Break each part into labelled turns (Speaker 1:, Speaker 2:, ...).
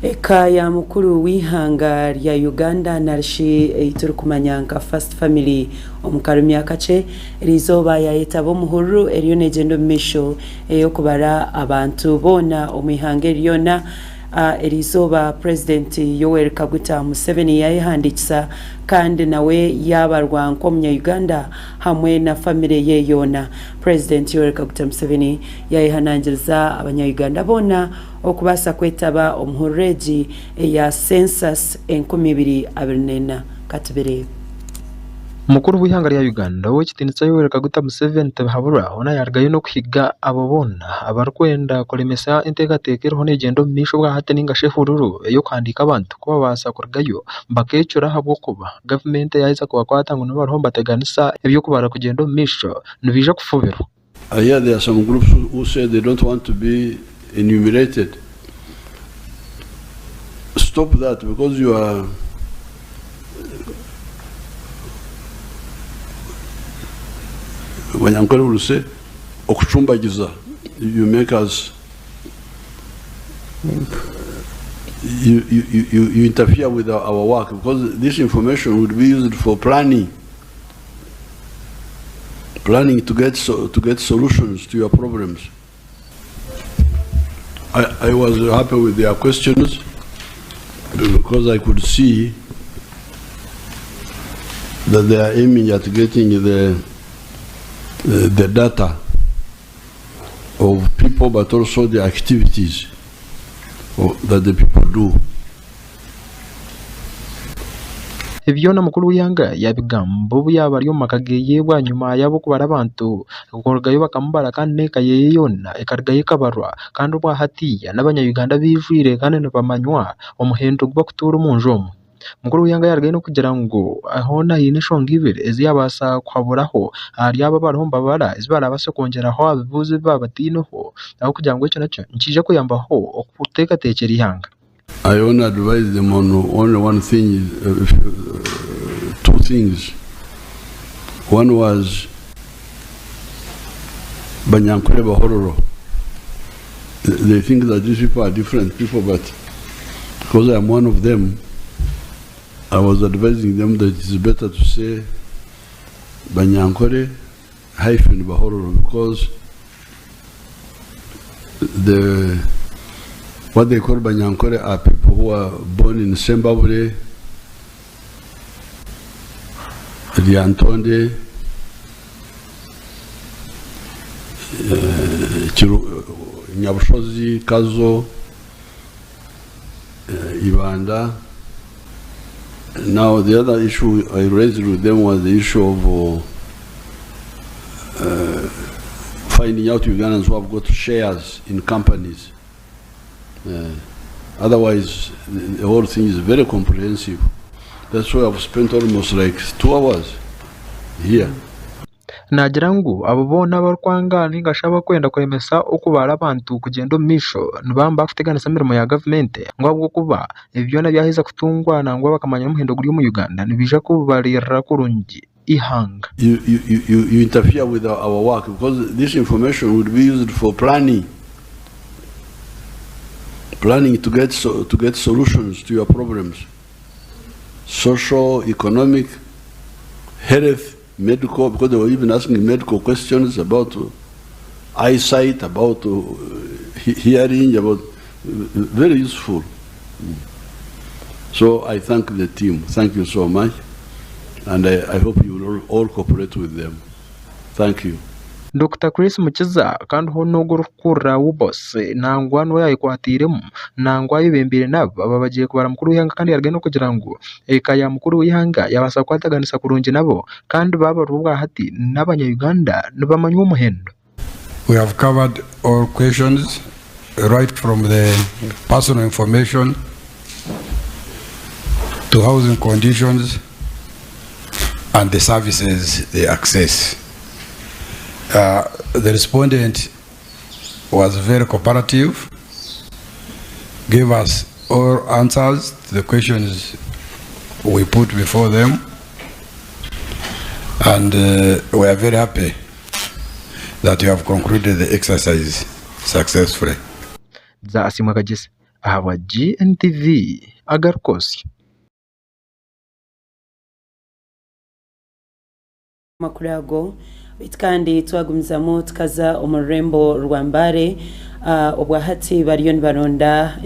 Speaker 1: Eka ya mukuru w'eihanga rya Uganda narishi ei turikumanya nka First Family omu karumi akakye, eriizooba yayetaba omuhururu eriyo negyenda omu maisho ey'okubara abantu boona omu ihanga eri ryona. Eriizooba Purezidenti Yoweri Kaguta Museveni yayehandiikisa kandi nawe yaabarwa nk'omunya Uganda hamwe na famire ye yoona. Purezidenti Yoweri Kaguta Museveni yayehanangiriza abanya Uganda boona okubaasa kwetaba omu hururu egi eya Census 2024. Katubireebe.
Speaker 2: Mukuru w'eihanga rya Uganda Ow'ekitiinisa Yoweri Kaguta Museveni Tibuhaburwa hoona yaarugayo n'okuhiga abo boona abarikwenda kuremesa enteekateeka eriho neegyenda omu maisho obwahati nainga shi ehururu ey'okuhandiika abantu ku babaasa kurugayo bakeecura ahabw'okuba gavumenti yaaheza kubakwata ngu nibo bariho nibateganisa eby'okubara kugyenda omu maisho nibaija kufubirwa.
Speaker 3: I hear there are some groups who say they don't want to be enumerated. Stop that because you are Banyankore will say okucumbagiza you make us you interfere with our work because this information would be used for planning planning to get so, to get solutions to your problems. I was happy with their questions because I could see that they are aiming at getting the data of people, but also the activities that the people do.
Speaker 2: Ebi byona mukuru w'eihanga yaabigamba obu yaaba ari omu maka ge bwanyima y'ab'okubara abantu kurugayo bakamubara kandi n'eka ye yoona ekarugayo ekabarwa kandi obwa hatiiya n'abanya-Uganda baijwire kandi nibamanywa omuhendo ogu barikutuura omu nju omwe. Mukuru w'eihanga yaarugayo n'okugira ngu hoona haine enshonga ibiri ezi yaabaasa kuhaburaho ahari abo abariho nibabara ezi baraabaase kwongyeraho aha bibuuzo ebi baaba bataineho ahabw'okugira ngu ekyo nakyo nikiija kuyambaho okuteekateekyera eihanga.
Speaker 3: I only advise them on only one thing, two things. One was Banyankore Bahororo. They think that these people are different people, but because I am one of them, I was advising them that it is better to say Banyankore hyphen Bahororo because the what they call Banyankore are people who are born in Sembabule, Lyantonde, Nyabushozi, Kazo, Ibanda. Now the other issue I raised with them was the issue of finding out Ugandans who have got shares in companies. Otherwise, the whole thing is very comprehensive. That's why I've spent almost like 2 hours here.
Speaker 2: Naagira ngu abo boona abarikwanga nainga shi abarikwenda kuremesa okubara abantu kugyenda omu maisho nibaba nibakuteganisa emirimo ya gavumenti ngu ahabw'okuba ebi byona byaheza kutungwa nangwa bakamanya n'omuhendo guri omu Uganda nibaija kubaririra kurungi eihanga.
Speaker 3: You interfere with our work because this information would be used for planning. Planning to get solutions to your problems. Social, economic, health, medical, because they were even asking medical questions about eyesight, about hearing, about very useful. So I thank the team. Thank you so much. And I hope you will all cooperate with them. Thank you.
Speaker 2: Dr Chris Mukiza kandi ho n'ogwo orikukurira UBOS nangwa niwe yayekwatiiremu nangwa ayebembeire nabo aba bagiye kubara mukuru w'eihanga kandi yarugayo n'okugira ngu eka ya mukuru w'eihanga yabaasa kukwataganisa kurungi nabo kandi babarwa obwahati n'abanya-Uganda nibamanywa omuhendo.
Speaker 4: We have covered all questions right from the personal information to housing conditions and the services they access. The respondent was very cooperative, gave us all answers to the questions we put before them, and we are very happy that you have concluded the exercise successfully.
Speaker 2: Za Asimwe Kagese. Ahabwa GNTV agarikwosya.
Speaker 1: Amakuru ago beitu kandi twagumizamu tukaza omu rurembo rwa Mbale obwahati bariyo nibaronda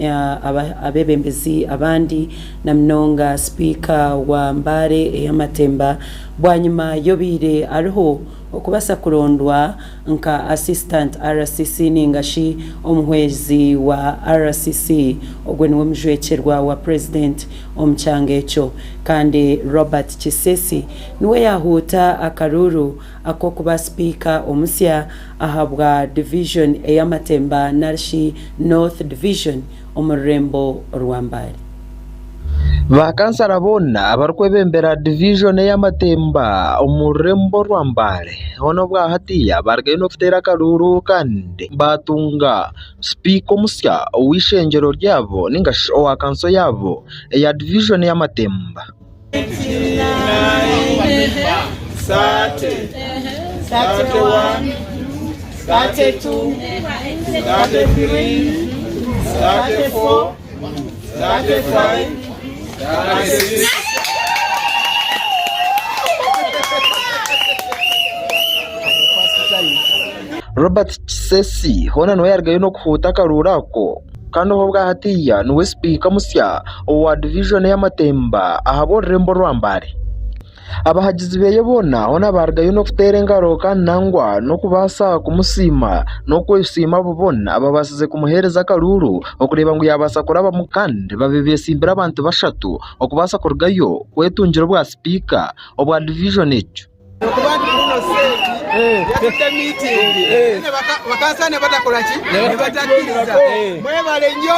Speaker 1: abebembezi abandi na munonga sipiika wa Mbale ey'amatemba bwanyima y'obiire ariho okubasa kurondwa nka assistant RCC ningashi omuhwezi wa RCC ogwe niwe mujwekyerwa wa president omu kyanga ekyo kandi Robert Kisesi niwe yahuuta akaruru ak'okuba sipiika omusya ahabwa division ey'amatemba narishi North Division omu rurembo rwa Mbale.
Speaker 2: Bakansara boona abarikwebembera division ey'amatemba omu rurembo rwa Mbale hoona obwahatiya barugayo n'okuteera akaruru kandi batunga sipiika omusya ow'eishengyero ryabo ningashi owa kanso yaabo eya division y'amatemba.
Speaker 5: 30, 31, 32, 33, 34, 35, 36.
Speaker 2: Robert Kisesi hoona niwe yarugayo n'okuhuuta akaruru ako kandi obu obwahatiya niwe sipiika musya owa division y'amatemba ahabw'orurembo rwa Mbale. Abahagizi beye boona hoona barugayo n'okuteera engaro kandi nangwa n'okubaasa kumusiima n'okwesiima abo boona ababaasize kumuheereza akaruru okureeba ngu yabaasa kurabamu kandi babe beesimbire abantu bashatu okubaasa kurugayo kwetungira obwa sipiika obwa division egyo.
Speaker 5: Bakansana batakola ki? Ne batakkiriza. Mwebale nnyo.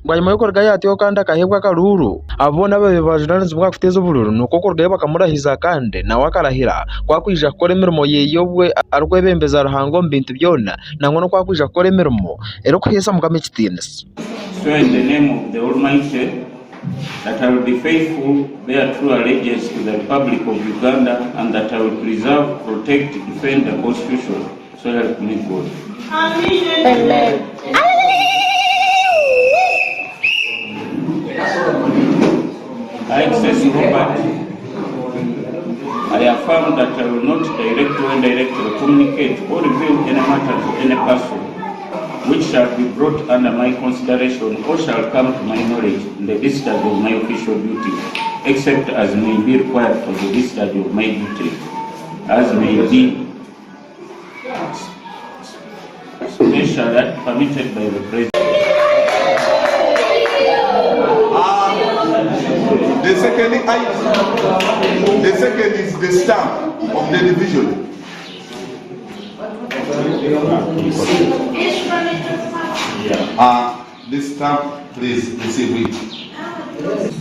Speaker 2: Bwanyima y'okurugayo atyo kandi akahebwa akaruru abo boona ababaire bajunanizibwa kuteeza obururu nikwo kurugayo bakamurahiza kandi nawe akarahira kwakwija kukora emirimo yeye obwe arikwebembeza Ruhanga omu bintu byona nangwa n'okwakwija kukora emirimo erikuheesa Mukama ekitiinisa.
Speaker 6: Swear in the name of the Almighty that I will be faithful, bear true allegiance to the Republic of Uganda, and that I will preserve, protect, defend the Constitution. So help me God.
Speaker 7: Amen.
Speaker 6: I, Kisesi Robert, I affirm that I will not directly or indirectly communicate or reveal any matter to any person which shall be brought under my consideration or shall come to my knowledge in the discharge of my official duty, except as may be required for the discharge of my duty, as may be specially permitted by the President.
Speaker 8: The second item, the second is the stamp of the division. This stamp, please receive it,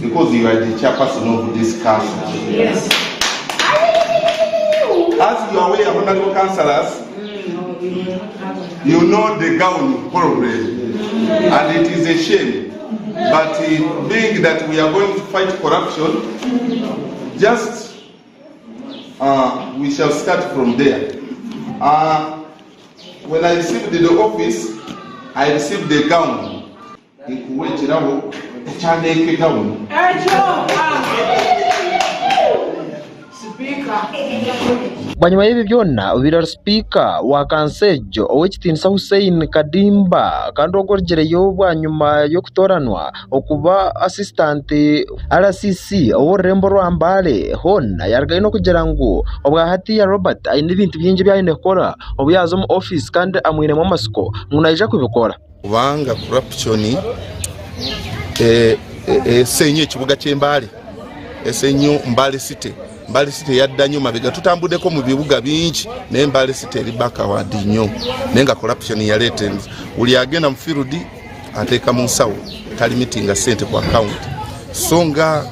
Speaker 8: because you are the chairperson of this council.
Speaker 5: Yes.
Speaker 8: As you are aware, honorable councillors, you know the gown problem, and it is a shame. But being that we are going to fight corruption, just we shall start from there. When I received the office, I received the gown. Nkuwekerawo ekyandeeke gown.
Speaker 2: Bwanyima y'ebi byona obira sipiika wa kansejo ow'ekitiinisa Hussein Kadimba kandi ogwo bwanyima y'okutoranwa okuba assistant RCC ow'orurembo rwa Mbale hoona yarugayo n'okugira ngu obwahati ya Robert aine ebintu bingi ebi aine kukora obu yaaza omu office kandi amwinemu amasiko ngu naija kubikora.
Speaker 8: Kubanga corruption esenye ekibuga ky'Embale, esenye Mbale City. Mbale City yadda nnyo mabega, tutambuddeko mu bibuga bingi naye Mbale City eri backward nnyo, naye nga corruption yaleeta enzi. Buli agenda mu field ateeka mu nsawo, talimitinga ssente ku account. So nga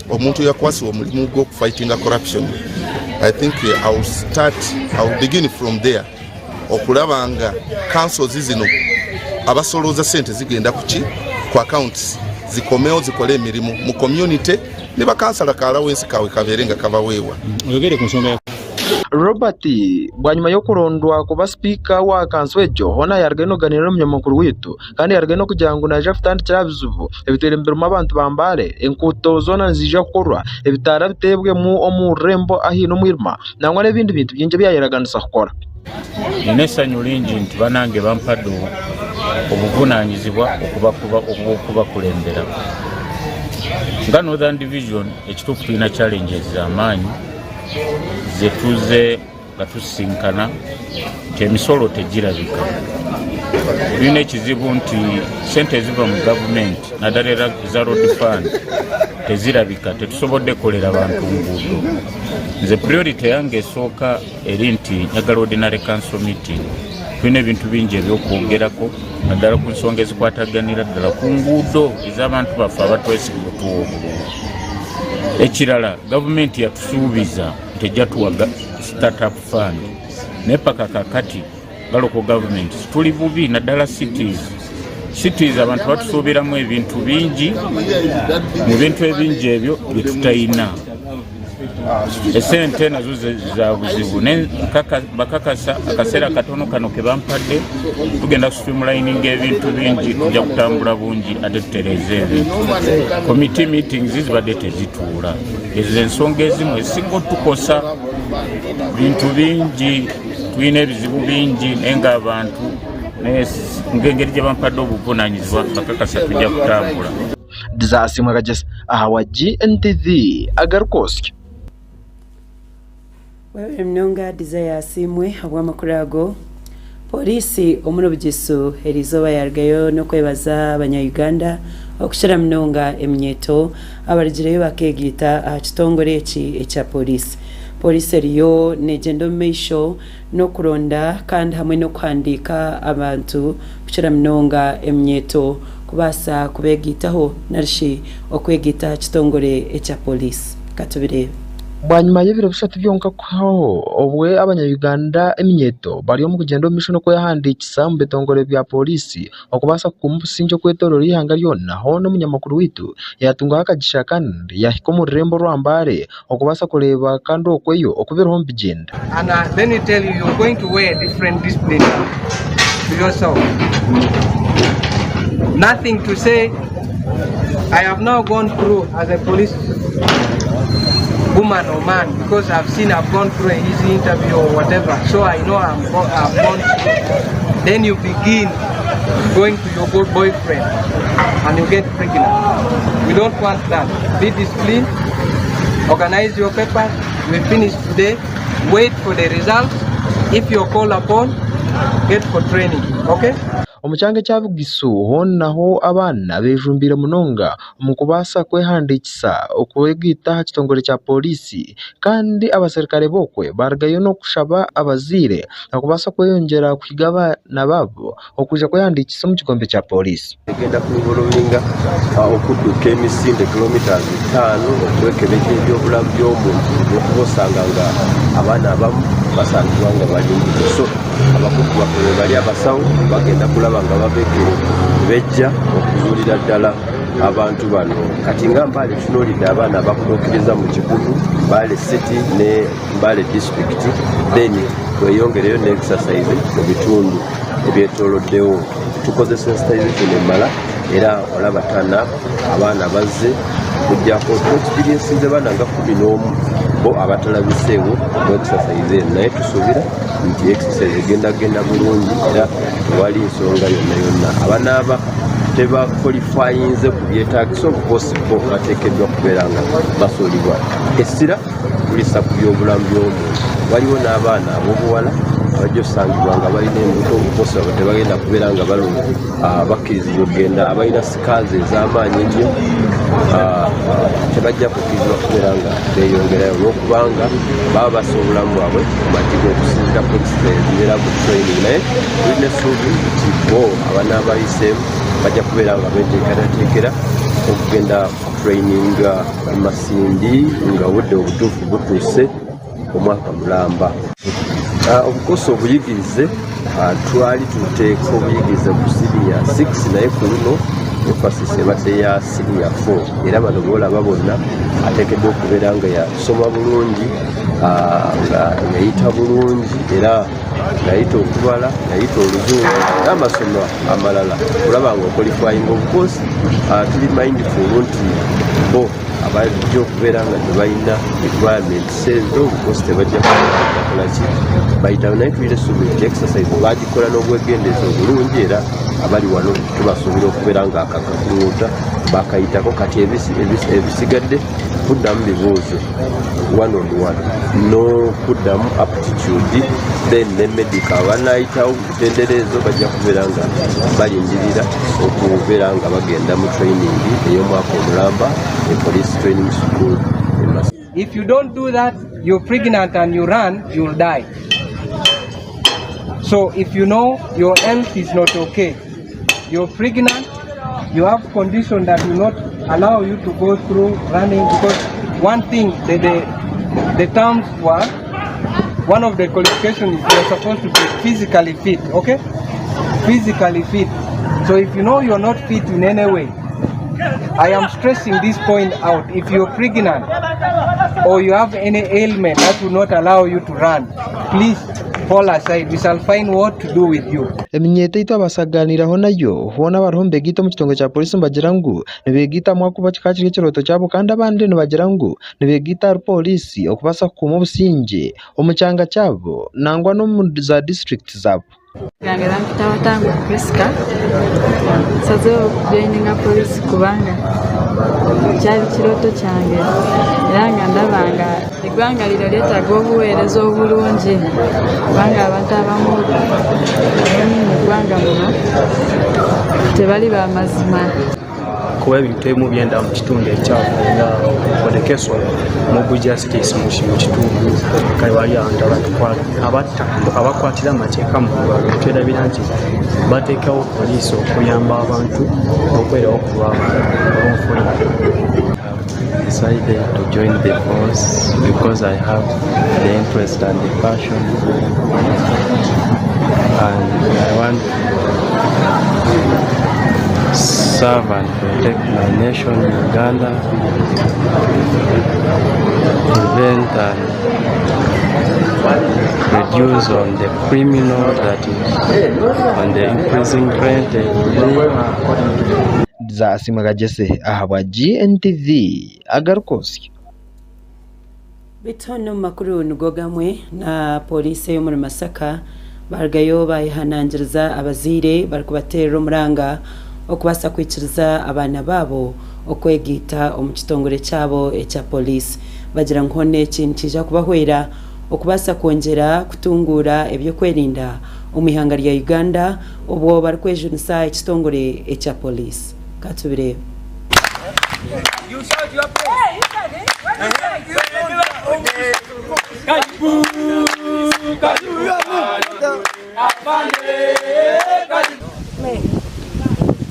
Speaker 8: omuntu yakwasibwa omulimu gw'okufightinga corruption, I think I will begin from there okulaba nga councils zino abasolooza ssente zigenda kuki ku accounts Zikomewo zikole emirimu mu community ne bakansala ka allowance kaabwe kabeere nga kabaweebwa.
Speaker 9: Oyogere ku nsonga ya
Speaker 2: Robert bwanyima y'okurondwa kuba sipiika wa kanso egyo, hoona yarugayo n'okuganiira n'omunyamakuru waitu kandi yarugayo n'okugira ngu naija kutandikira aha bizibu ebitwire nibiruma abantu ba Mbale. Enkuuto zoona niziija kukorwa, ebitaara biteebwemu omu rurembo ahaine omwirima nangwa n'ebindi bintu bingi ebi yaayeraganisa kukora.
Speaker 6: Nina essanyu lingi nti banange bampadde obuvunaanyizibwa obw'okubakulembera. Nga Northern Division ekituufu tulina challenges z'amaanyi zetuze nga tusisinkana nti emisolo tegirabika. Tulina ekizibu nti sente eziva mu gavumenti naddala era eza road fund tezirabika, tetusobodde kukolera bantu nguudo. Nze priority yange esooka eri nti njagala ordinary council meeting. Tulina ebintu bingi ebyokwogerako naddala ku nsonga ezikwataganira ddala ku nguudo ez'abantu baffe abatwesiga otuwa obululu. Ekirala, gavumenti yatusuubiza nti ejja tuwa startup fund, naye paka kakati nga local government tuli bubi, naddala cities. Cities abantu batusuubiramu ebintu bingi, mu bintu ebingi ebyo bye tutayina esente nazo za buzibu. Naye bakakasa akaseera katono kano ke bampadde, tugenda streamlining ebintu bingi, tujja kutambula bungi ate tutereeze ebintu. Committee meetings zibadde tezituula. Ezo ensonga ezimu ezisinga otukosa bintu bingi. Tulina ebizibu bingi, naye ng'abantu ng'engeri gye bampadde obuvunanyizibwa, bakakasa tujja kutambula.
Speaker 2: Dizaasi Mwakagesa aha wa GNTV agarikosya.
Speaker 1: Webale munonga Desire Asiimwe ahabw'amakuru ago. Pooriisi omuri Bugisu eriizooba yaarugayo n'okwebaza abanya-Uganda okukira munonga eminyeeto abarugireyo bakeegaita aha kitongore eki ekya pooriisi. Pooriisi eriyo neegyenda omu maisho n'okuronda kandi hamwe n'okuhandiika abantu kukira munonga eminyeeto kubaasa kubeegaitaho narishi okwegaita aha kitongore ekya pooriisi. Katubireebe.
Speaker 2: Bwanyima y'ebiro 3 byonka kuhwaho obwe abanya-Uganda eminyeeto bari omu kugyenda omu maisho n'okwehandiikisa omu bitongore bya pooriisi okubaasa kukuuma obusingye okwetooroora eihanga ryona, hoona omunyamakuru waitu yaatungaho akagisha kandi yaahika omu rurembo orwa Mbale okubaasa kureeba kandi okweyo oku biriho nibigyenda.
Speaker 5: And let me tell you, you're going to wear a different discipline to yourself. Nothing to say. I have now gone through as a police woman or man because I've seen I've gone through an easy interview or whatever. So I know I've gone through. Then you begin going to your good boyfriend and you get pregnant. We don't want that. Be disciplined. Organize your papers. We finish today. Wait for the results. If you're called upon, get for training. Okay?
Speaker 2: Omu kyanga ekya Bugisu hoona naho abaana bejumbiire munonga omu kubaasa kwehandiikisa okwegaita aha kitongore kya pooriisi kandi abaserukare b'okwe barugayo n'okushaba abazaire okubaasa kweyongyera kuhiga abaana baabo okwija kwehandiikisa omu kigombe kya pooriisi.
Speaker 10: Egenda ku-involvinga okudduka emisinde kilometres 5 okwekebejja ebyobulamu by'omuntu, olwokuba osanga nga abaana abamu basangibwa nga bali mbuto. So abakugu baffe be bali abasawo bagenda kulaba nga babekere bejja okuzuulira ddala abantu bano. Kati nga Mbale tunuulidde abaana abakutuukiriza mu 100, Mbale City ne Mbale District, then tweyongereyo ne exercise mu bitundu ebyetooloddewo. Tukoze sensitization emmala era olaba tana abaana bazze kujjako experiencinze baana nga 11 bo abatalabiseewo mu exercise eno, naye tusuubira nti exercise egenda genda bulungi era tewali nsonga yonna yonna. Abanaaba tebaqualifyinze ku byetaagisa, of course bo bateekeddwa kubeera nga basuulibwa. Essira tulissa ku byobulamu by'omuntu. Waliwo n'abaana ab'obuwala abajja osangibwa nga balina embuto, of course abo tebagenda kubeera nga bakkirizibwa okugenda. Abalina scars ez'amaanyi ennyo tebajja kukkirizibwa kubeera nga beeyongerayo olw'okubanga baba bassa obulamu bwabwe mu matiga okusinziira ku exercise zibeera ku training. Naye tulina essuubi nti bo abanaabayiseemu bajja kubeera nga beteekerateekera okugenda ku training e Masindi nga obudde obutuufu butuuse omwaka mulamba. Obukosa obuyigirize, twali tuteeka obuyigirize ku senior 6, naye ku luno Emphasis ebadde ya senior 4, era bano boolaba bonna ateekeddwa okubeera nga yasoma bulungi, nga yayita bulungi, era yayita okubala, yayita oluzungu n'amasomo amalala, olaba nga oqualifying. Of course tuli mindful nti bo abajja okubeera nga tebalina requirements ezo, of course tebajja bakolaki bayitawo, naye tulina essuubi nti exercise bagikola n'obwegendeeza obulungi, era abali wano tubasuubira okubeera nga akakakuŋuuta bakayitako. Kati ebisigadde kuddamu bibuuzo one on one n'okuddamu aptitude, then ne medical. Abanayitawo mutendera ezo bajja kubeera nga balindirira okubeera nga bagenda mu training ey'omwaka omulamba e Police Training School e Masaka.
Speaker 5: If you don't do that, you're pregnant and you run, you'll die. So if you know your health is not okay, you're pregnant, you have condition that will not allow you to go through running, because one thing, the terms were, one of the qualifications is you're supposed to be physically fit, okay? Physically fit. So if you know you're not fit in any way, I am stressing this point out. If you're pregnant or you have any ailment that will not allow you to run, please fall aside. We shall find what to do with you.
Speaker 2: Eminyeto eitu abasaganiraho nayo hoona bariho nibeegaita omu kitongore kya polisi, nibagira ngu nibeegaitamu ahakuba kikaba kiri ekirooto kyabo, kandi abandi nibagira ngu nibeegaita ahari polisi okubaasa kukuuma obusingye omu kyanga kyabo nangwa n'omu za disiturikiti zaabo.
Speaker 9: Gange bampita Watangu Priska. Nsazeewo okujoininga poliisi kubanga kyali kirooto kyange, era nga ndaba nga eggwanga lino lyetaaga obuweereza obulungi, kubanga abantu abamu mu ggwanga muno tebali bamazima.
Speaker 11: Kuba ebintu ebimu byenda mu kitundu ekyafu, nga for the case of mob justice mu kitundu, kale wali abantu abakwatira amateeka mu ngalo. Twerabira nti bateekawo poliisi okuyamba abantu n'okubeerawo ku lw'abantu.
Speaker 12: Decided to join the force because I have the interest and the passion, and I want to serve and protect my nation, Uganda, prevent and reduce on the criminal that is on the increasing rate every day.
Speaker 2: Zasimwe Kagese ahabwa GNTV agarukosya.
Speaker 1: Bito n'omu makuru nigo gamwe, na polisi y'omuri Masaka barugayo bayehanangiriza abazaire barikubateerera omuranga okubaasa kwikiriza abaana baabo okwegiita omu kitongore kyabo ekya polisi. Bagira ngu hoona eki nikiija kubahwera okubaasa kwongyera kutunguura ebyokwerinda omu ihanga rya Uganda, obwo barikwejunisa ekitongore ekya polisi. Katubireebe.
Speaker 5: You shout your praise. Karibu, karibu, afande, karibu.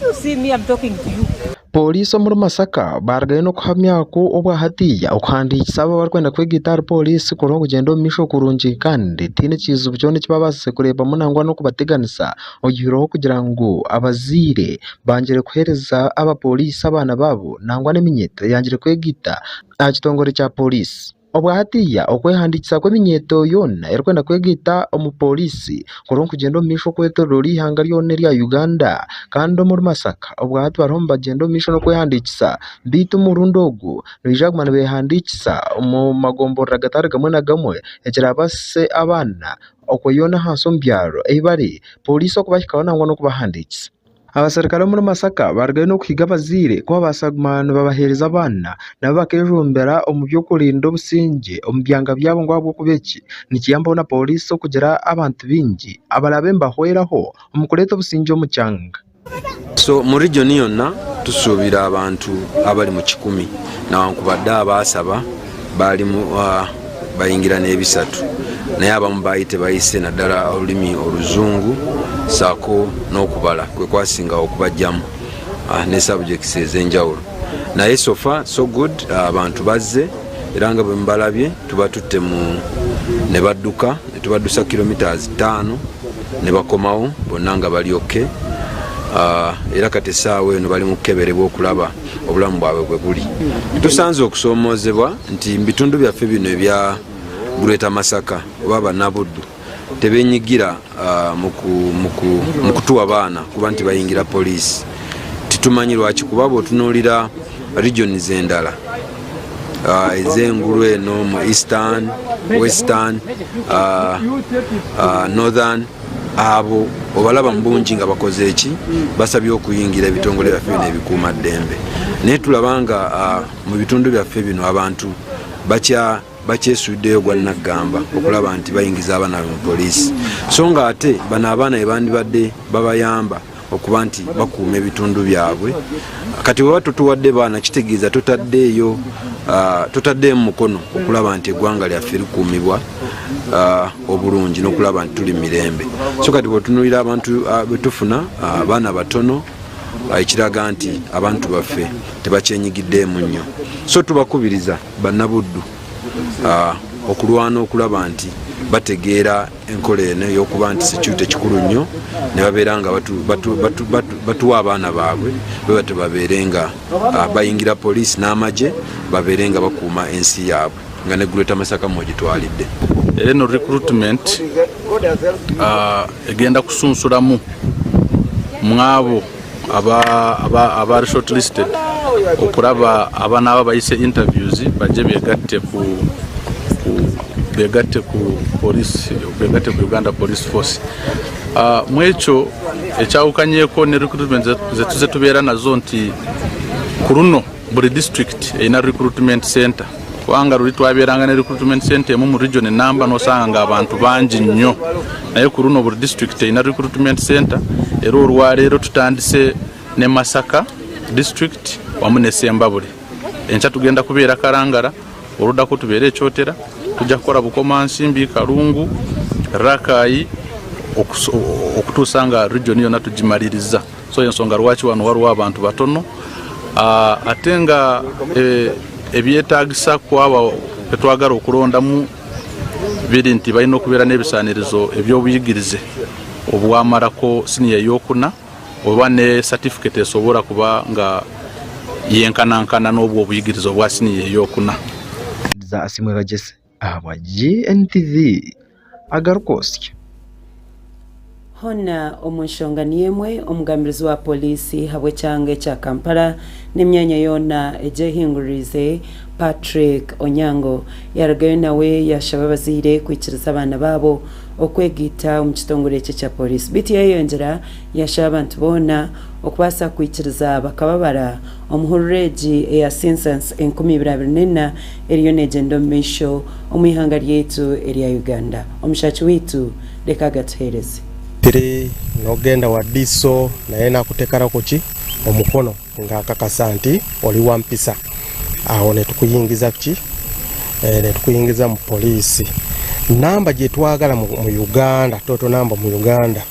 Speaker 13: You see me, I'm talking to you.
Speaker 2: Polisi omuri Masaka barugayo n'okuhamya ku obwahatiya okuhandiikisa abo abarikwenda kwegaita ahari polisi kuriho okugyenda omu maisho kurungi, kandi tihaine ekizibu kyona eki babaasize kureebamu nangwa n'okubateganisa, oyihireho kugira ngu abazaire bangire kuheereza abapoliisi abaana baabo nangwa n'eminyeto eyangire kwegaita aha kitongore kya polisi. Obwahatiya okwehandiikisa kw'eminyeto yoona erikwenda kwegaita omu polisi kuriho nikugyenda omu maisho okwetooroora eihanga ryona erya Uganda, kandi omuri Masaka obwahati bariho nibagyenda omu maisho n'okwehandiikisa, beitu omurundi ogu nibaija kuguma nibehandiikisa omu magomborora gatari gamwe na gamwe, ekirabaasise abaana okweyona ahansi omu byaro ei bari polisi okubahikaho nangwa n'okubahandiikisa. Abaserukare omuri Masaka barugayo n'okuhiga abazaire kubabaasa kuguma nibabaheereza abaana nabo bakejumbira omu by'okurinda obusingye omu byanga byabo, ngu ahabw'okuba eki nikiyambaho na polisi okugira abantu baingi abaraabe nibahweraho omu kureeta obusingye omu kyanga.
Speaker 14: So mu region yonna tusuubira abantu abali mu 100, nawankubadde abaasaba baali bayingira n'ebisatu, naye abamu baali tebayise, naddala olulimi oluzungu saako n'okubala kwe kwasinga okubajjamu ne subjects ez'enjawulo. Naye so far so good, abantu bazze, era nga bwe mubalabye tubatutte mu ne badduka ne tubaddusa kilometers 5 ne bakomawo bonna nga bali okay. Era kati essaawa eno bali mu kukeberebwa okulaba obulamu bwabwe bwe buli. Tusanze okusoomoozebwa nti mu bitundu byaffe bino ebya Greater Masaka oba Bannabuddu tebenyigira mu kutuwa baana kuba nti bayingira poliisi. Titumanyi lwaki, kuba bw'otunuulira regions endala ez'engulu eno mu Eastern, Western, Northern, abo obalaba mu bungi nga bakoze eki, basabye okuyingira ebitongole byaffe bino ebikuuma ddembe. Naye tulaba nga mu bitundu byaffe bino abantu bakyesuddeyo gwa naggamba okulaba nti bayingiza abaana mu poliisi, so nga ate bano abaana bebandibadde babayamba okuba nti bakuuma ebitundu byabwe. Kati bweba totuwadde baana, kitegeeza totaddeeyo, totaddeemu mukono okulaba nti eggwanga lyaffe likuumibwa obulungi n'okulaba nti tuli mirembe. So kati bwetunuulira abantu betufuna, abaana batono, ekiraga nti abantu baffe tebakyenyigiddeemu nnyo. So tubakubiriza Bannabuddu okulwana okulaba nti bategeera enkola eno ey'okuba nti security kikulu nnyo, ne babeera nga batuwa abaana baabwe bwe batyo, babeere nga bayingira poliisi n'amagye, babeere nga bakuuma ensi yaabwe nga ne Greater Masaka mwogitwalidde.
Speaker 15: Era eno recruitment egenda kusunsulamu mwabo abali shortlisted okulaba abanaaba bayise interviews, bajje begatte ku police, begatte ku Uganda Police Force. Mwekyo ekyawukanyeko ne recruitment zetuze tubeera nazo nti ku luno buli district erina recruitment center, kubanga luli twabeeranga ne recruitment center emu mu region enamba, nosanga nga abantu bangi nnyo. Naye ku luno buli district erina recruitment center, era olwaleero tutandise ne Masaka district wamu ne Sembabule. Enkya tugenda kubeera Kalangala, oluddako tubeere Ekyotera, tujja kukola Bukomansimbi, Kalungu, Rakayi, okutuusa nga region yonna tugimaliriza. So ensonga lwaki wano waliwo abantu batono, ate nga ebyetagisa kwaba betwagala okulondamu biri nti balina okubeera n'ebisaanirizo ebyobuyigirize obwamalako siniya eyokuna oba ne certificate esobola kuba nga yenkanankana n'obwo obuyigirize obwa siniya eyokuna.
Speaker 2: Za Asimwe Bagese ahabwa GNTV agarukosya.
Speaker 1: Hona omu nshonga niyemwe, omugambirizi wa poliisi habw'ekyanga ekya Kampala n'emyanya yoona egyehinguririze, Patrick Onyango, yarugayo nawe yashaba abazaire kwikiriza abaana baabo okwegiita omu kitongore ekyo ekya poliisi. Bitu yayeyongyera yashaba abantu boona okubaasa kwikiriza bakababara omuhururu egi eya census 2024 eriyo neegyenda omu maisho omu ihanga ryaitu erya Uganda. Omushaki waitu reka agatuheereze.
Speaker 16: Tiri nogenda wa DISO naye nakutekarako ki omukono ng'akakasa nti oli wa mpisa, awo netukuyingiza ki, netukuyingiza mu poliisi. Namba gye twagala mu Uganda, total namba mu Uganda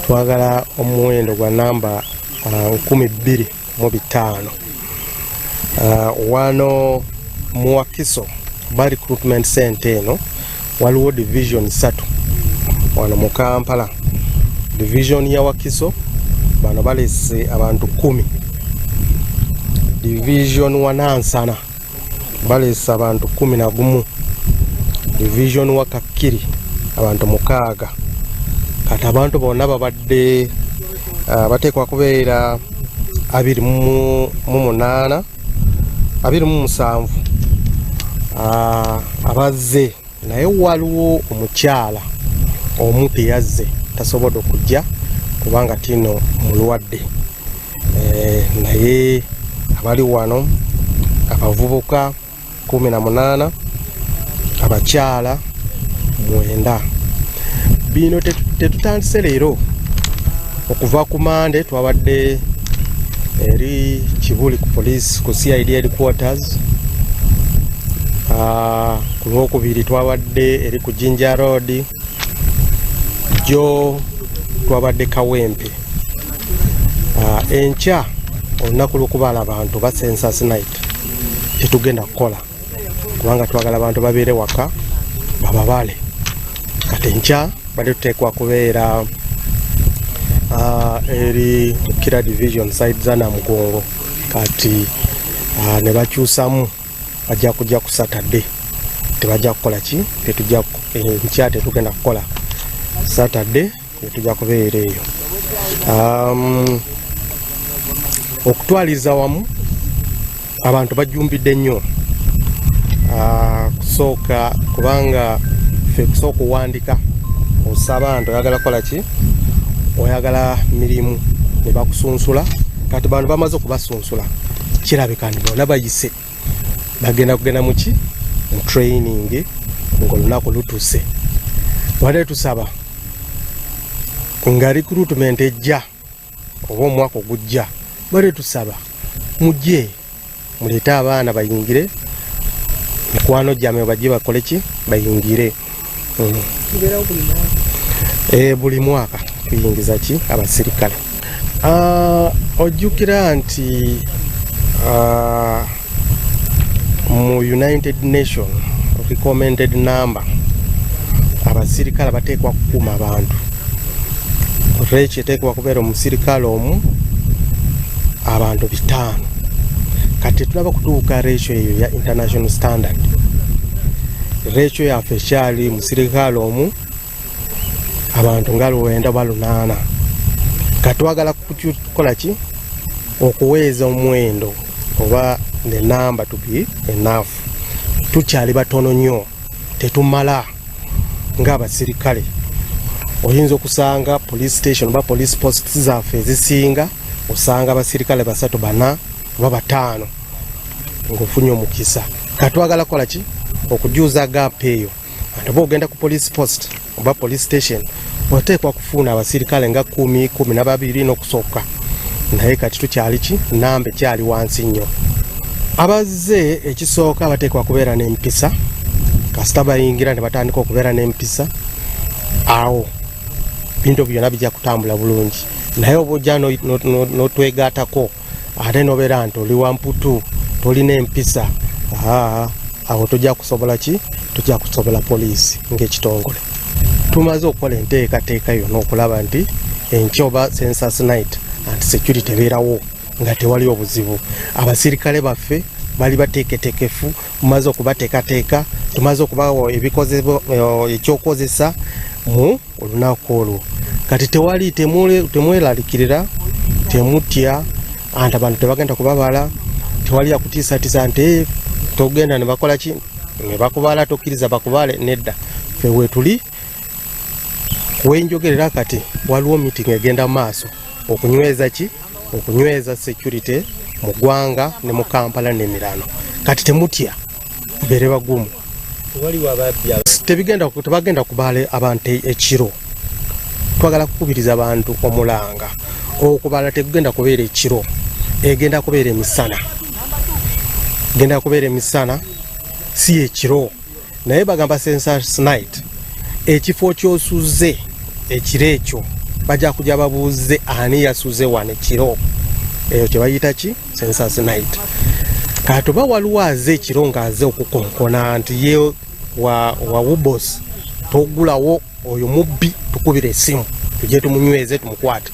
Speaker 16: twagala omuwendo gwa namba 2500. Wano mu Wakiso ba recruitment center eno waliwo division 3 wano mu Kampala. Division ya Wakiso bano balese abantu 10, division wa Nansana balese abantu 11, division wa Kakiri abantu 6. Kati abantu bonna babadde bateekwa kubeera 28, 27 abazze, naye waliwo omukyala omu teyazze, tasobodde okujja kubanga tino mulwadde. Naye abali wano abavubuka 18, abakyala 9. Bino tetutandise leero, okuva ku Mande twabadde eri Kibuli ku police, ku CID headquarters. Ku Lwokubiri twabadde eri ku Jinja Road, jo twabadde Kawempe. Enkya olunaku lw'okubala abantu ba census night tetugenda kukola kubanga twagala abantu babeere waka bababale. Kati enkya bali tuteekwa kubeera Eri mu Kira division side za Namugongo. Kati ne bakyusamu, bajja kujja ku Saturday, tebajja kukola ki, tetujja enkya, tetugenda kukola. Saturday tetujja kubeera eyo. Okutwaliza wamu abantu bajjumbidde nnyo. Kusooka kubanga ffe kusooka okuwandika, osaba nti oyagala kukola ki, oyagala mirimu, ne bakusunsula. Kati bano bamaze okubasunsula, kirabika nti bonna bayise bagenda kugenda muki, mu training, ng'olunaku lutuuse. Wadde tusaba nga recruitment ejja oba omwaka ogujja, bade tusaba mujje muleete abaana bayingire, mikwano gyammwe bajje bakole ki, bayingire. Buli mwaka tuyingiza ki, abasirikale. Ojjukira nti mu United Nation recommended number, abasirikale bateekwa kukuuma abantu, ratio eteekwa kubeera omusirikale omu abantu 5. Kati tulaba kutuuka ratio eyo ya international standard. Ratio yaffe ekyali musirikale omu abantu nga 9 oba 8. Katwagala kukola ki, okuweeza omuwendo oba the number to be enough. Tukyali batono nnyo, tetumala ng'abasirikale. Oyinza okusanga police station oba police post zaffe ezisinga, osanga abasirikale basatu, bana oba bataano ng'ofunye omukisa. Katwagala kukola ki, okujuza gap eyo. Ate oba ogenda ku police post oba police station, oteekwa kufuuna abasirikale nga 10, 12 n'okusooka. Naye kati tukyali ki, namba ekyali wansi nnyo. Abazze ekisooka bateekwa kubeera n'empisa. Kasita bayingira ne batandika okubeera n'empisa, awo bintu byonna bijja kutambula bulungi. Naye oba ojja n'otwegattako ate nobeera nti oli wamputu, tolina empisa, awo tojja kusobola ki, tojja kusobola poliisi ng'ekitongole. Tumaze okukola enteekateeka yonna okulaba nti enkya oba census night and security ebeerawo nga tewali obuzibu. Abasirikale baffe bali bateeketeekefu, tumaze okubateekateeka, tumaze okubawa ekyokozesa mu olunaku olwo. Kati tewali, temweralikirira, temutya anti abantu tebagenda kubabala. Tewali yakutiisatiisa nti, "Eh, togenda ne bakola ki, ne bakubala, tokkiriza bakubale." Nedda, ffe wetuli. Wenjogerera kati waliwo meeting egenda maaso okunyweza ki, okunyweza security mu ggwanga ne mu Kampala n'emirano. Kati temutya, mubeere bagumu. Tebigenda, tebagenda kubala abantu ekiro. Twagala kukubiriza abantu omulanga, okubala tekugenda kubeera ekiro, egenda kubeera emisana, genda kubeera emisana, si ekiro. Naye bagamba census night, ekifo kyosuze ekiro ekyo bajja kujja babuuze ani yasuze wano ekiro eyo, kyebayita ki, census night. Kati oba waliwo aze ekiro ng'aze okukonkona nti ye wa UBOS, togulawo, oyo mubbi, tukubira esimu tujye tumunyweze, tumukwate.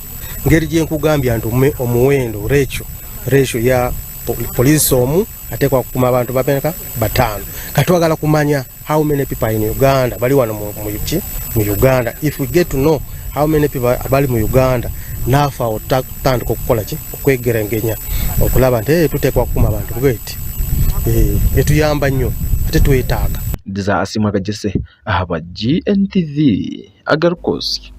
Speaker 16: Ngeri gyenkugambya nti omuwendo ratio ya poliisi omu ateekwa kukuma abantu bameka, 5. Katwagala kumanya how many people are in Uganda, bali wano mu ki, mu Uganda. If we get to know how many people bali mu Uganda, naafe awo tutandika okukola ki, okwegerengenya okulaba nti, hey, tuteekwa kukuma abantu bweti. Etuyamba nnyo ate twetaaga.
Speaker 2: Dizaasi Mwakagese ahabwa GNTV agarukosi.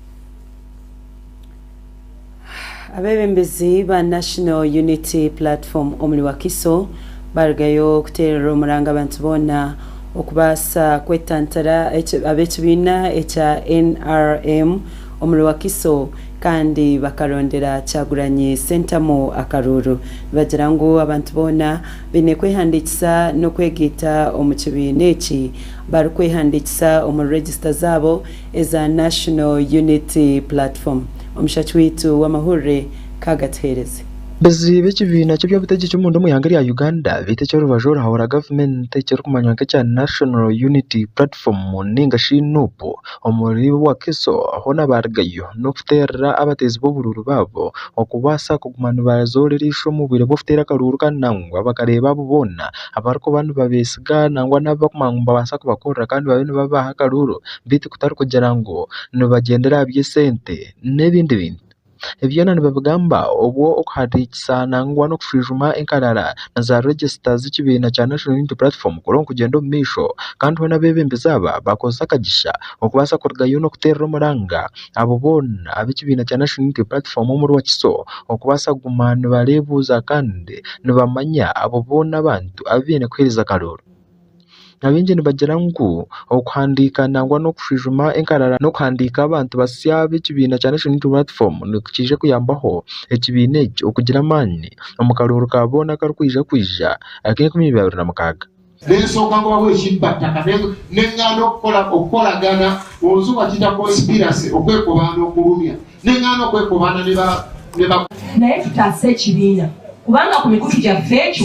Speaker 1: Abeebembezi ba National Unity Platform omuri Wakiso barugayo okuteerera omuranga abantu boona okubaasa kwetantara ab'ekibiina ekya NRM omuri Wakiso, kandi bakarondera Kyagulanyi Ssentamu akaruuru. Nibagira ngu abantu boona baine kwehandiikisa n'okwegaita omu kibiina eki barikwehandiikisa omu register zaabo eza National Unity Platform. Omushaki waitu w'amahurire kagatuheereze.
Speaker 2: Abebembezi b'ekibiina ky'ebyobutegyeki omunda omu ihanga rya Uganda beitu eky'orubaju oruhabura gavumenti ekirikumanywa nk'ekya National Unity Platform ninga shi NUP omuri Wakiso hoona barugayo n'okuteerera abateezi b'oburuuru baabo okubaasa kuguma nibazoora eriisho omu bwire bw'okuteera akaruuru kandi nangwa bakareeba abo boona abarikuba nibabeesiga nangwa n'abu barikumanya ngu nibabaasa kubakorera kandi babe nibabaha akaruuru beitu kutari kugira ngu nibagyendera aha by'esente n'ebindi bintu. Ebyona nibabigamba obwo okuhandiikisa nangwa n'okushwijuma enkarara na za regisita z'ekibiina kya National Unity Platform kuri okugyenda omu maisho kandi hoona abeebembezi aba bakozesa akagisha okubaasa kurugayo n'okuteerera omuranga abo boona ab'ekibiina kya National Unity Platform omuri Wakiso okubaasa kuguma nibareebuuza kandi nibamanya abo boona abantu abu baine kuheereza akaruuru. Abaingi nibagira ngu okuhandiika nangwa n'okushwijuma enkarara n'okuhandiika abantu basya b'ekibiina kya National Unity Platform nikiija kuyambaho ekibiina eki okugira amaani omu karuuru ka boona akarikwija kwija ak'enkumibiri 26.
Speaker 17: Nensooka ngobawo ekibba ttaka neŋŋaana okukolagana oluzungu bakiyita conspiracy, okwekobaana okulumya, neŋŋaana okwekobaana ne ba
Speaker 13: Naye tutaase ekibiina, kubanga ku mikutu gyaffe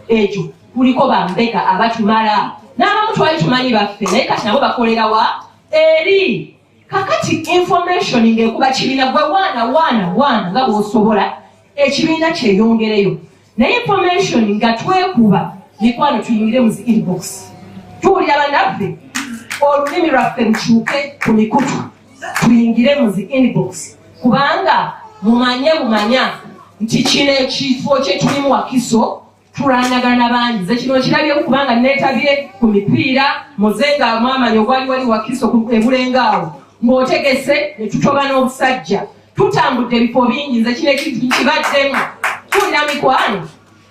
Speaker 13: ekyo kuliko bambega abatumala n'abamu twali tumanyi baffe, naye kati nabo bakolera wa eri. Kakati information ng'ekuba kibiina gwe waana waana waana nga bw'osobola ekibiina kyeyongereyo, naye information nga twekuba mikwano, tuyingire mu zi inbox, tuwulira bannaffe, olulimi lwaffe lukyuke ku mikutu, tuyingire mu zi inbox, kubanga mumanye bumanya nti kino ekifo kyetulimu Wakiso tulwanagana bangi. Nze kino kirabyemu kubanga neetabye ku mipiira muze nga mwamanya ogwali wali Wakiso ebulenga awo ng'otegese ne tutoba n'obusajja. Tutambudde ebifo bingi, nze kino ekintu nkibaddemu. Tuwulira mikwano,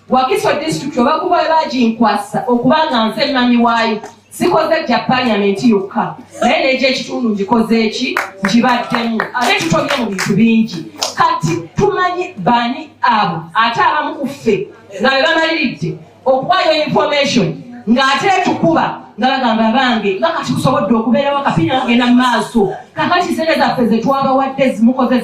Speaker 13: Wakiso District oba kuba baginkwasa okubanga nze mami waayo, sikoze gya paliamenti yokka, naye negyo ekitundu ngikoze eki nkibaddemu, ate tutobye mu bintu bingi. Kati tumanyi bani abo ate abamu ku ffe nga be bamaliridde okuwaayo information ng'ate tukuba nga bagamba bange nga kati tusobodde okubeerawo akapiira kagenda mu maaso. Kakati sente zaffe ze twabawadde zimukoze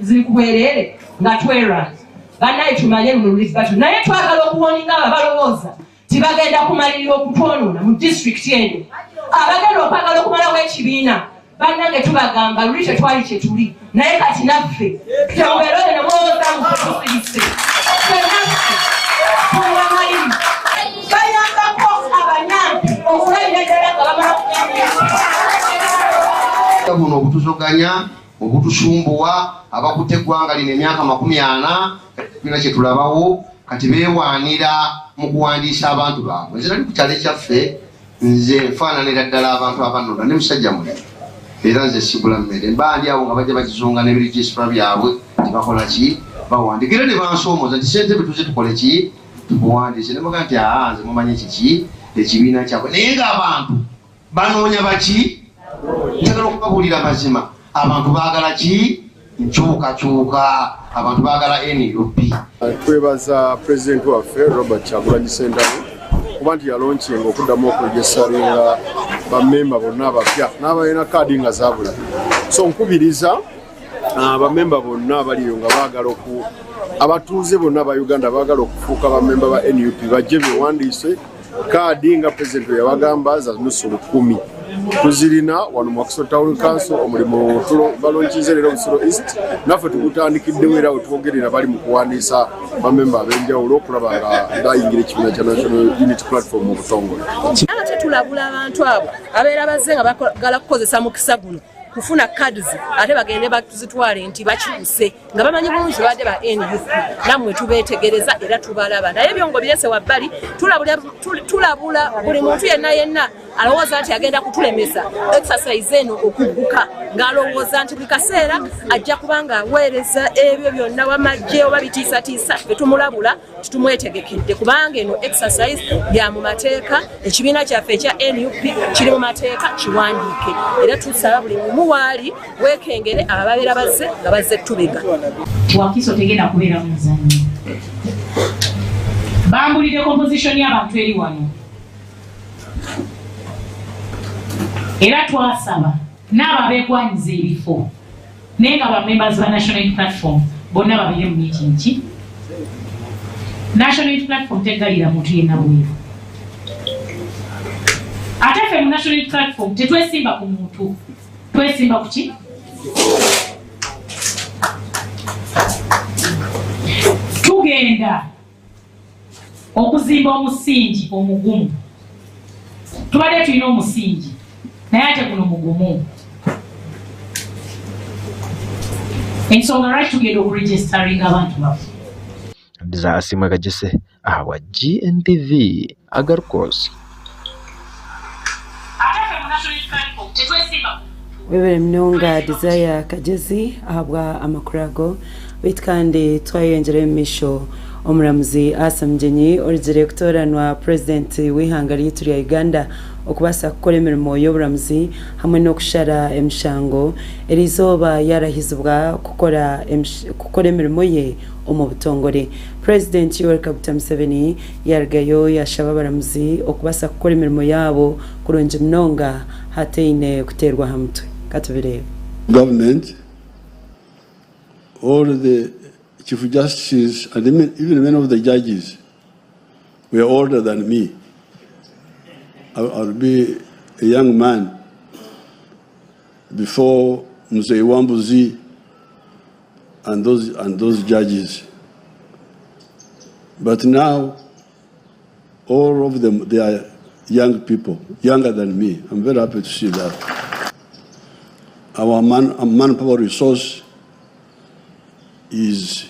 Speaker 13: ziri ku bwereere nga twera bannaye. Tumanye luno luli batu, naye twagala okuwarninga abo abalowooza tibagenda kumalirira okutwonoona mu disitulikiti eno, abagenda okwagala okumalawo ekibiina. Bannange, tubagamba luli tetwali kyetuli, naye kati naffe temubeera oyo nemulowooza mutusirise ffe, naffe tulamaliri bayambako abanyampi okulabira ddala nga bamala.
Speaker 17: Buno obutuzoganya, obutusumbuwa, abakutte eggwanga lino emyaka 40 tulina kyetulabawo. Kati beewaanira mu kuwandiisa abantu baabwe. Nze nali ku kyalo ekyaffe, nze nfaananira ddala abantu abanonda ne musajja mulimi, era nze sigula mmere, mba ndi awo nga bajja bagizunga n'ebiregistra byabwe, tibakola ki, bawandiika, era ne bansoomoza nti, "Ssentebe, tuze tukole ki, tukuwandiise?" Ne mbaga nti, "Aa, nze mumanyi kiki ekibiina kyabwe." Naye ng'abantu banoonya baki? Njagala okubabuulira mazima, abantu baagala ki? Nkyukakyuka. Abantu baagala NUP.
Speaker 18: Twebaza pulezidenti waffe Robert Kyagulanyi Ssentamu kuba nti yalaunchinga okuddamu okuregisteringa bamemba bonna abapya n'abalina kaadi nga zabula. So nkubiriza bamemba bonna abaliyo nga baagala oku abatuuze bonna aba Uganda baagala okufuuka bamemba ba NUP bajje bewandiise. Kaadi nga pulezidenti bwe yabagamba za nusu 1000, tuzirina wano mu Wakiso Town Council. Omulimu balaunchinze leero Busiro East, naffe tugutandikiddewo, era wetwogerera bali mu kuwandiisa bamemba ab'enjawulo okulaba nga bayingira ekibiina kya National Unity Platform mu butongole.
Speaker 13: Ate tulabula abantu abo abeera bazze nga bagala kukozesa mukisa guno kufuna cards, ate bagende bazitwale nti bakyuse nga bamanyi bulungi babadde ba NUP. Nammwe tubeetegereza era tubalaba, naye byongo birese wabbali. Tulabula buli muntu yenna yenna alowooza nti agenda kutulemesa exercise eno okugguka, ng'alowooza nti buli kaseera ajja kuba ng'aweereza ebyo byonna wamajje oba bitiisatiisa, tetumulabula, titumwetegekedde, kubanga eno exercise ya mu mateeka. Ekibiina kyaffe ekya NUP kiri mu mateeka, kiwandiike, era tusaba buli mumu waali weekengere abo ababeera bazze nga bazze tubega.
Speaker 19: Wakiso tegenda kubeera muzannyo. Bambulidde composition y'abantu eri wano, era twasaba n'abo abeegwanyiza ebifo naye nga bamembers ba National Unity Platform bonna babeere mu meeting ki. National Unity Platform teggalira muntu yenna bweru. Ate ffe mu National Unity Platform tetwesimba ku muntu, twesimba ku ki? Tugenda okuzimba omusingi omugumu. Tubadde tulina omusingi naye ate guno mugumu. Ensonga lwaki tugenda okuregisteringa abantu baffe.
Speaker 2: Desire Asiimwe Kagyese ahabwa GNTV agarikwotsya.
Speaker 1: Webare munonga Desire Kagyezi ahabwa amakuru ago. Beitu kandi twayeyongyerayo omu maisho, Omuramuzi Asa Mugyenyi orugire kutooranwa Purezidenti w'eihanga ryaitu rya Uganda okubaasa kukora emirimo y'oburamuzi hamwe n'okushara emishango, eriizooba yaarahizibwa kukora kukora emirimo ye omu butongore. Purezidenti Yoweri Kaguta Museveni yaarugayo yaashaba abaramuzi okubaasa kukora emirimo yaabo kurungi munonga hataine kuteerwa aha mutwe. Ka tubireebe.
Speaker 3: Government, all the Chief Justices and even many of the judges were older than me. I will be a young man before Mzee Wambuzi and those judges. But now, all of them, they are young people, younger than me. I'm very happy to see that. Our manpower resource is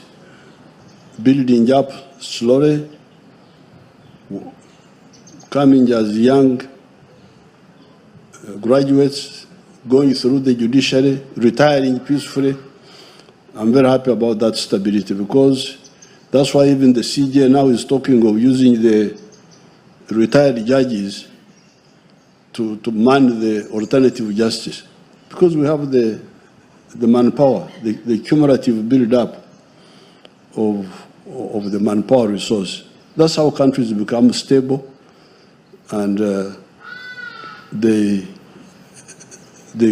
Speaker 3: building up slowly, coming as young graduates, going through the judiciary, retiring peacefully. I'm very happy about that stability, because that's why even the CJ now is talking of using the retired judges to man the alternative justice, because we have the manpower, the cumulative build-up of the manpower resource. That's how countries become stable and they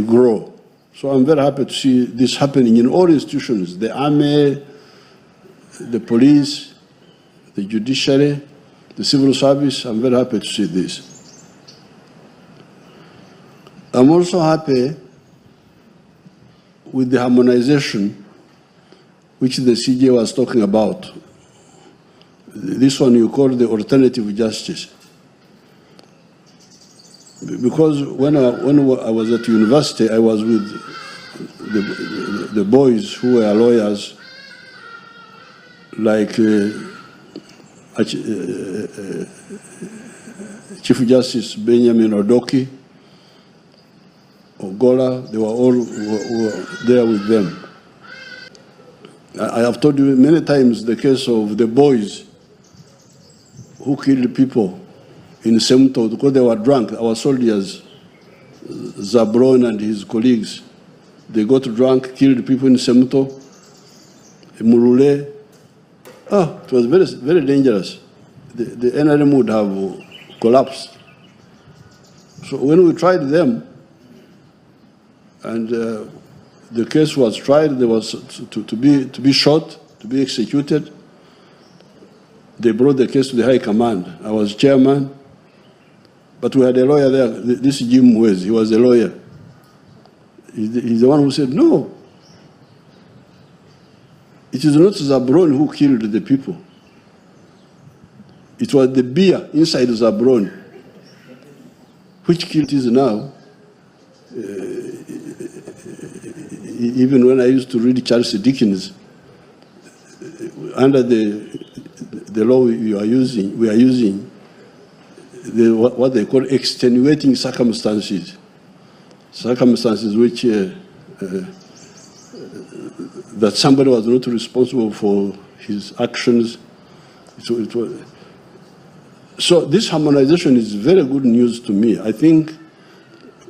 Speaker 3: grow. So I'm very happy to see this happening in all institutions, the army, the police, the judiciary, the civil service. I'm very happy to see this. I'm also happy with the harmonization which the CJ was talking about. This one you call the alternative justice. Because when I was at university, I was with the boys who were lawyers, like Chief Justice Benjamin Odoki, Ogola, they were all were there with them. I have told you many times the case of the boys who killed people in Semuto because they were drunk. Our soldiers, Zabron and his colleagues, they got drunk, killed people in Semuto, Murule. Oh, it was very, very dangerous. The NRM would have collapsed. So when we tried them, and the case was tried, there was to be shot, to be executed. They brought the case to the High Command. I was chairman, but we had a lawyer there, this Jim Wezi, he was a lawyer. He's the one who said, no, it is not Zabron who killed the people. It was the beer inside Zabron, which killed is now. Even when I used to read Charles Dickens, under the law we are using what they call extenuating circumstances, circumstances which that somebody was not responsible for his actions. So this harmonization is very good news to me. I think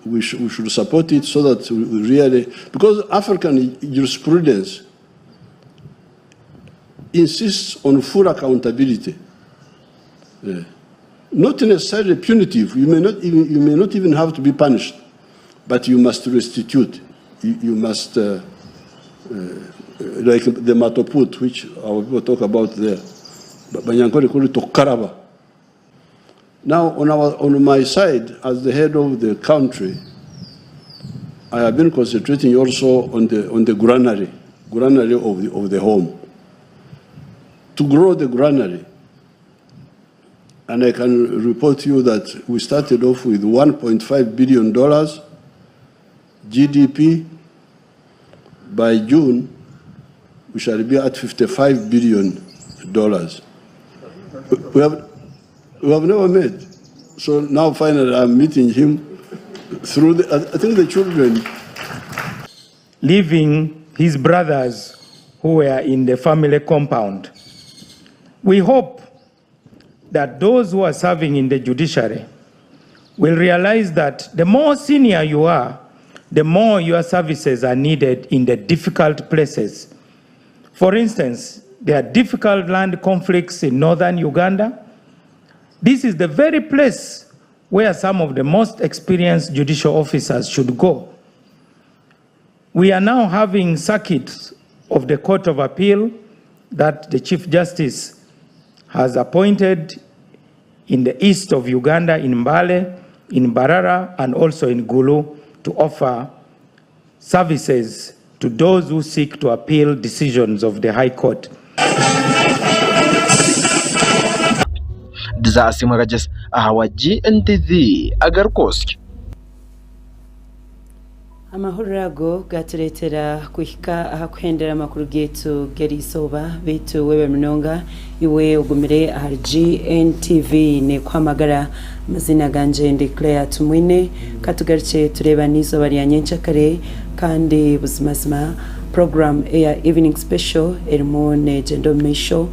Speaker 3: we should support it so that we really, because African jurisprudence insists on full accountability. Yeah. Not necessarily punitive. You may not even have to be punished, but you must restitute. You must Like the matoput, which our people talk about there. But Banyankore call it tokaraba. Now, on my side, as the head of the country, I have been concentrating also on the granary of the home. To grow the granary, and I can report to you that we started off with $1.5 billion GDP. By June, we shall be at $55 billion. We have never met. So now finally I'm meeting him through the, I think the children.
Speaker 20: Leaving his brothers who were in the family compound. We hope that those who are serving in the judiciary will realize that the more senior you are, the more your services are needed in the difficult places. For instance, there are difficult land conflicts in northern Uganda. This is the very place where some of the most experienced judicial officers should go. We are now having circuits of the Court of Appeal that the Chief Justice has appointed in the east of Uganda, in Mbale, in Mbarara, and also in Gulu, to offer services to those who seek to appeal decisions of the High Court.
Speaker 2: Dizasi Mwagajes, ahawa GNTV, Agarkosk.
Speaker 1: Amahuriro ago gatureetera kuhika aha kuhendera amakuru gaitu g'erizooba beitu webe munonga iwe ogumire ahari GNTV nekwamagara amazina ganje ndi Claire Tumwine katugarukye tureba n'izooba rya nyenkyakare kandi buzimazima program eya evening special erimu negyenda omu maisho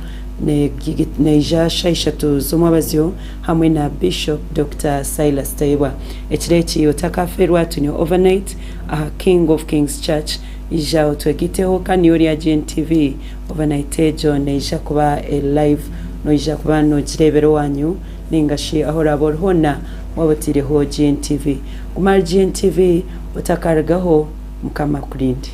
Speaker 1: neija shaaha ishatu z'omwabazyo hamwe na Bishop Dr. Silas Tayebwa. Ekiro eki otakafeerwa tune overnight aha King of Kings Church ija otwegiteho kandi ori ya GNTV overnight egyo neija kuba live noija kuba nogireebera owanyu ningashi aho oraba ori hoona waba otaireho GNTV. Guma ahari GNTV otakarugaho Mukama akurinde.